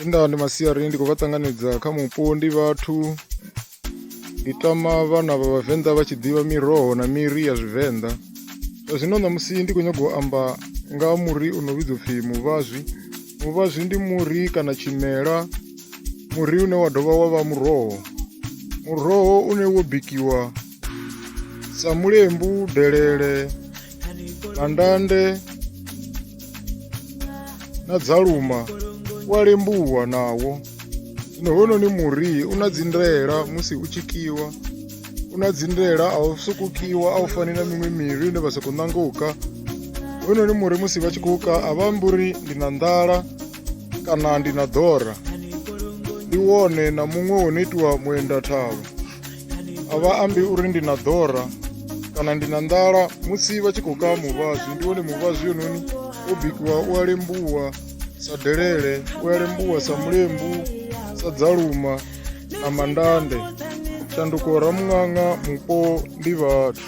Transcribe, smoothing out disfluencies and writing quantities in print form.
Nda ndi masiari ndi khou vha ṱanganedza kha mupo ndi vhathu ndi tama vhana vha vhavenḓa vha tshi ḓivha miroho na miri ya zwivenḓa zwa zwino ṋamusi ndi khou nyanga u amba nga muri u no vhidzwa upfhi muvhazwi muvhazwi ndi muri kana tshimela muri une wa dovha wa vha muroho muroho une wo bikiwa sa mulembu delele mandande na dzaluma u a lembuwa nawo zwino hounoni muri u na dzi ndaela musi u tshi kiwa u na dzi ndaela a u sokou kiwa a u fani na miṅwe miri ine vha sokou nanga u ka hounoni muri musi vha tshi khou ka a vha ambi uri ndi na nḓala kana ndi na ḓora ndi wone na muṅwe wo no itiwa muenda thavha a vha ambi uri ndi na ḓora kana ndi na nḓala musi vha tshi khou ka muvhazwi ndi wone muvhazwi hounoni wo bikiwa u a lembuwa sa delele u a lembuwa sa mulembu sa dzaluma na mandande tshanduko ramuṅaṅa mupo ndi vhathu.